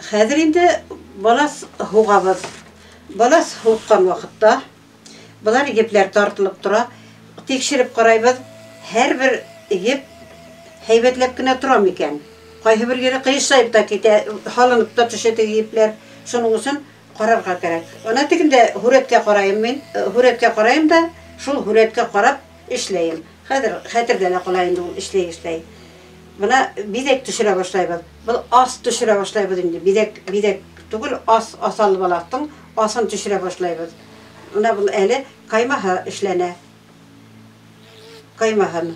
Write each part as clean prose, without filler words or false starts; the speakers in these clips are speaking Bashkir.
Хәҙер инде балас һуғабыҙ. Балас һуҡҡан ваҡытта былар епләр тартылып тора. Тикшереп ҡарайбыҙ. Һәр бер еп һәйбәтләп кенә тора микән? Ҡайһы бер ере ҡыйышайып та китә, һалынып та төшә теге епләр. Шуның өсөн ҡарарға кәрәк. Ана тегендә һүрәткә ҡарайым мин. Һүрәткә ҡарайым да, шул һүрәткә ҡарап эшләйем. Хәҙер хәтерҙә лә ҡала инде ул эшләй-эшләй. Бына биҙәк төшөрә башлайбыҙ. Был ас төшөрә башлайбыҙ инде. Биҙәк, биҙәк түгел, ас, асалы балаҫтың асын төшөрә башлайбыҙ. Бына был әле ҡаймаһы эшләнә. Ҡаймаһын.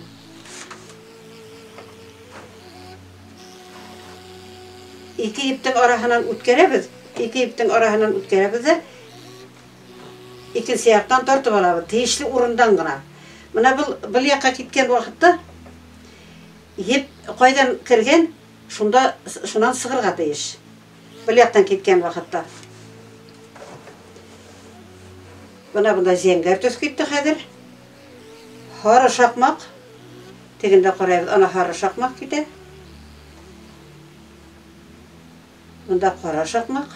Ике ептең араһынан үткәрәбеҙ. Ике ептең араһынан үткәрәбеҙ ҙә икенсе яҡтан тартып алабыҙ, тейешле урындан ғына. Бына был яҡҡа киткән ваҡытта еп ҡайҙан кергән, шунда, шунан сығырға тейеш. Был яҡтан киткән ваҡытта. Бына бында зәңгәр төҫ китте хәҙер. Һары шаҡмаҡ. Тегендә ҡарайбыҙ, ана һары шаҡмаҡ китә. Бында ҡара шаҡмаҡ.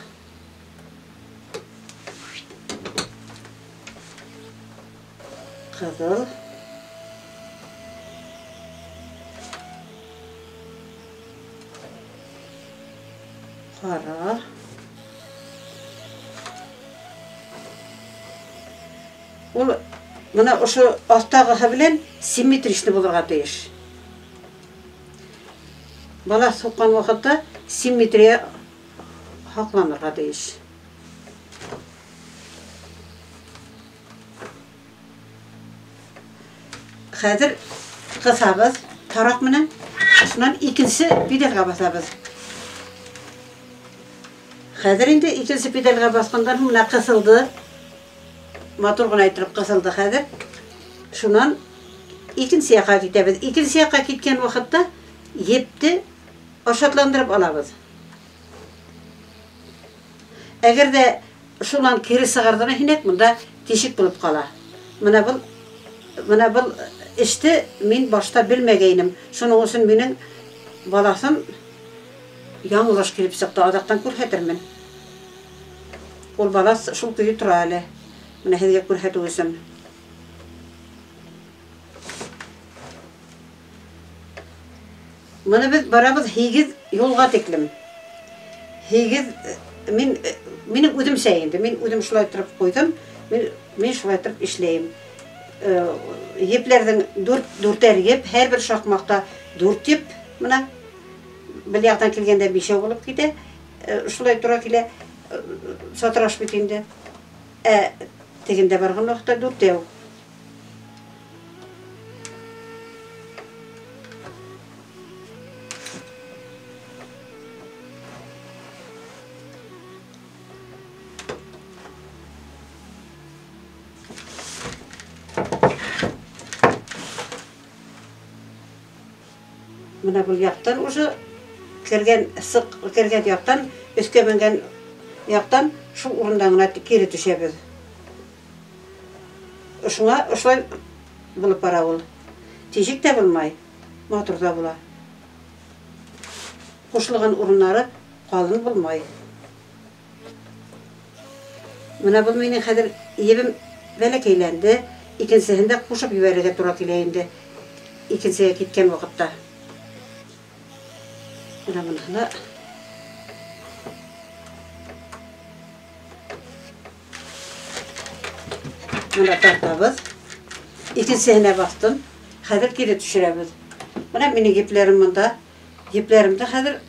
Ҡыҙыл. Ҡара. Ул бына ошо аҫтағыһы белән симметричный булырға тейеш. Балаҫ һуҡҡан ваҡытта симметрия һаҡланырға тейеш. Хәҙер ҡыҫабыҙ тараҡ менән, шунан икенсе педальға баҫабыҙ. Хәҙер инде икенсе педальға баҫҡандан һуң менә ҡыҫылды. Матур ғына итеп ҡыҫылды хәҙер. Шунан икенсе яҡҡа китәбеҙ. Икенсе яҡҡа киткән ваҡытта епте ашатландырып алабыҙ. Әгәр ҙә шунан кире сығарҙыра һинәк, бында тишек булып ҡала. Бына был эште мин башта белмәгәйнем. Шуның өсөн минең балаҫым яңылыш килеп сыҡты. Аҙаҡтан күрһәтермен. Ул балаҫ шул көйө тора әле. Бына һеҙгә күрһәтеү өсөн. Бына беҙ барабыҙ 8 юлға тиклем. 8 мин, минең үҙемсә инде. Мин үҙем шулай тороп ҡуйҙым. Мин шулай тороп эшләйем. Епләрҙең дүртәр еп, һәр бер шаҡмаҡта 4 еп. Бына был яҡтан килгәндә 5 булып китә. Шулай тура килә. Сатраш бит инде. Ә тегендә барған ваҡытта 4. Бына был яҡтан уже кергән, сыҡ, кергән яҡтан, өҫкә менгән яҡтан шул урындан ғына кире төшәбеҙ. Шуңа ошолай булып бара ул. Тишек тә булмай, матур ҙа була. Ҡушылған урыннары ҡалын булмай. Бына был минең хәҙер ебем бәләкәйләнде, икенсеһен дә ҡушып ебәрергә тура килә инде. Икенсегә киткән ваҡытта. Бына быныһына бына тартабыҙ. Икенсеһенә баҫтым. Хәҙер кире төшөрәбеҙ. Бына минең епләрем бында. Епләремде хәҙер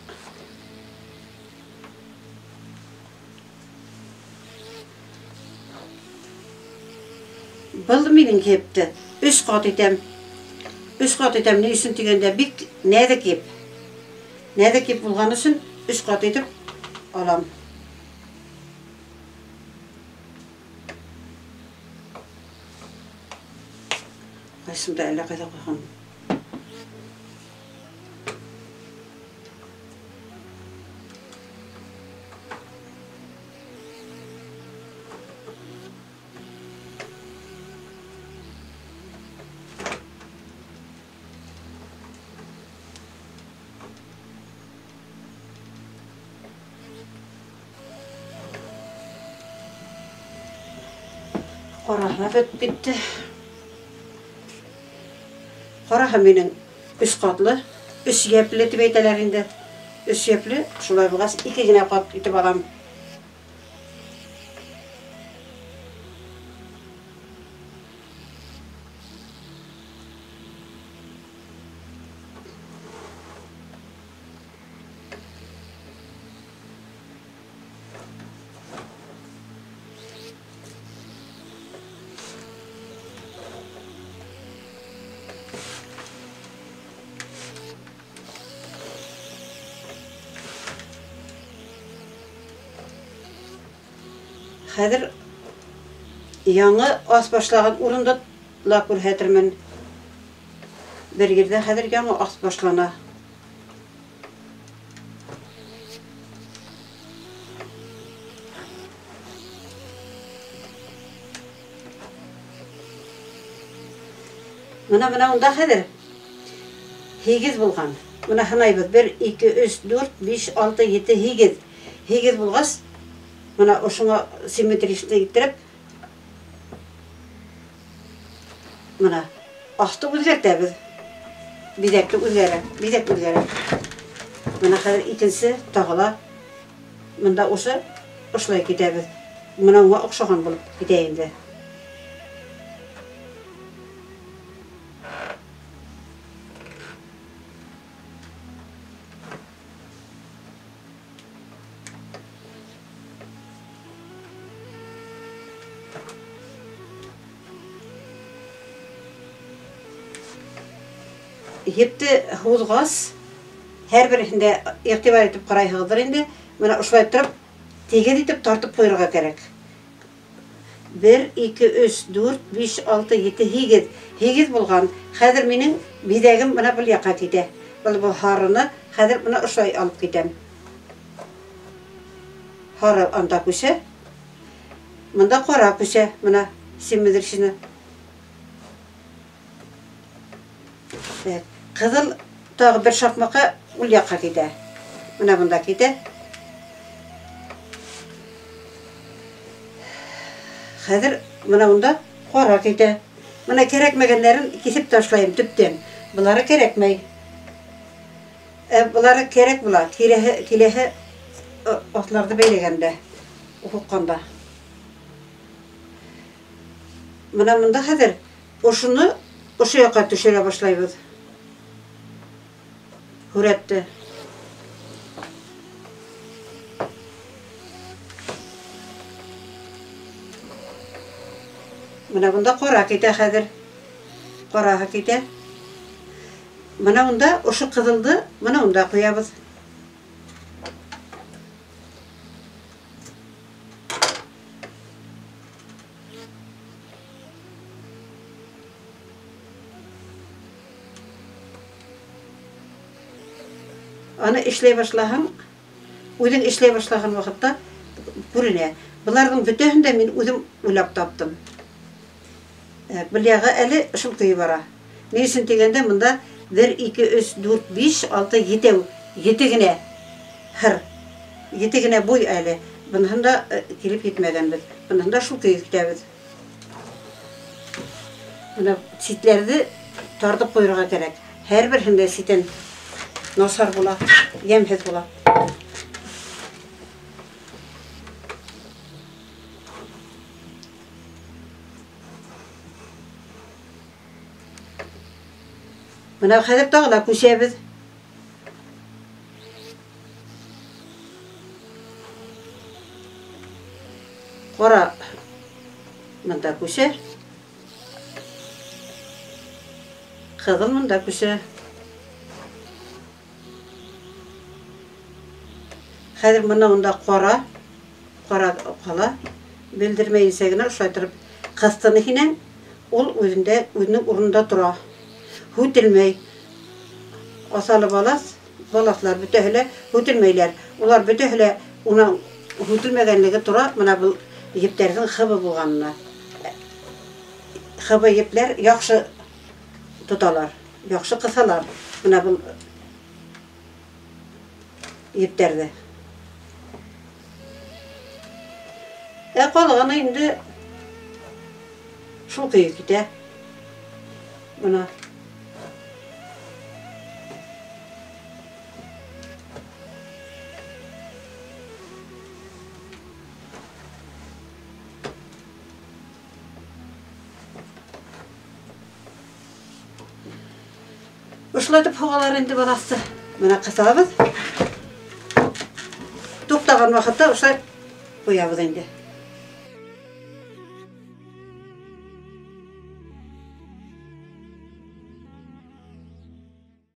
был минең епте 3 ҡат итәм. 3 ҡат итәм. Ни өсөн тигәндә бик нәҙек еп. Нәҙек еп булған өсөн 3 ҡат итеп алам. Ҡайсында әллә ҡайҙа ҡуйған. Ҡараһы бөтөп китте. Ҡараһы минең 3 ҡатлы, 3 йәпле тип әйтәләр инде. 3 йәпле, шулай булғас 2 генә ҡат итеп алам. Хәҙер яңы ас башлаған урынды ла күрһәтермен. Бер ерҙә хәҙер яңы ас башлана. Мына унда хәҙер 8 булған. Мына һанайбыҙ: 1, 2, 3, 4, 5, 6, 7, 8. 8 булғас, мына ошоңа симметричный иттереп, мына аҫты үҙгәртәбеҙ. Биҙәкте үҙгәрә, биҙәк үҙгәрә. Мына хәҙер икенсе тағы ла мында ошо ошолай китәбеҙ. Мына уға оҡшаған булып китә инде. Епте һуҙғас, һәр береһендә иғтибар итеп ҡарайһығыҙҙыр инде. Мына ошолай тороп, тигеҙ итеп тартып ҡуйырға кәрәк. 1, 2, 3, 4, 5, 6, 7, 8. 8 булған. Хәҙер минең биҙәгем мына был яҡҡа китә. Был һарыны хәҙер мына ошолай алып китәм. Һары анда күсә. Мында ҡара күсә, мына симметричный. Ҡыҙыл тағы бер шаҡмаҡа ул яҡҡа китә. Мына бында китә. Хәҙер мына унда ҡара китә. Мына кәрәкмәгәндәрен киҫеп ташлайым төптән. Былары кәрәкмәй. Былары кәрәк була. Киләһе атларҙы бәйләгәндә, уҡҡанда. Мына мында хәҙер ошоно ошо яҡҡа төшөрә башлайбыҙ. Һүрәтте. Мына бында ҡара китә хәҙер. Ҡараһы китә. Мына унда ошо ҡыҙылды, мына унда ҡуябыҙ. Аны эшләй башлаһаң, үҙең эшләй башлаған ваҡытта күренә. Быларҙың бөтәһен дә мин үҙем уйлап таптым. Был яғы әле шул көйө бара. Ни өсөн тигәндә, мында 1, 2, 3, 4, 5, 6, 7, 7 генә һыр, 7 генә буй әле. Быныһын да килеп етмәгәнбеҙ. Быныһын да шул көйө китәбеҙ. Мына ситләрҙе тартып ҡуйырға кәрәк. Һәр береһендә ситен насар була, йәмһеҙ була. Мына хәҙер тағы ла күсәбеҙ. Ҡара мында күсә. Ҡыҙыл мында күсә. Хәҙер мына унда ҡара, ҡара ҡала. Белдермәйенсә генә ошолай тороп ҡыҫтыны һинән, ул үҙендә, үҙенең урынында тора. Һүтелмәй. Аҫалы балаҫ, балаҫлар бөтәһе лә һүтелмәйләр. Улар бөтәһе лә уның һүтелмәгәнлеге тора, мына был ептәрҙең хыбы булғанына. Хыбы епләр яҡшы тоталар, яҡшы ҡыҫалар мына был ептәрҙе. Ә ҡалғаны инде Шул көйө китә. Бына. Ошолайтып һуғалар инде балаҫты. Бына ҡыҫабыҙ. Туҡтаған ваҡытта ошолай ҡуябыҙ инде.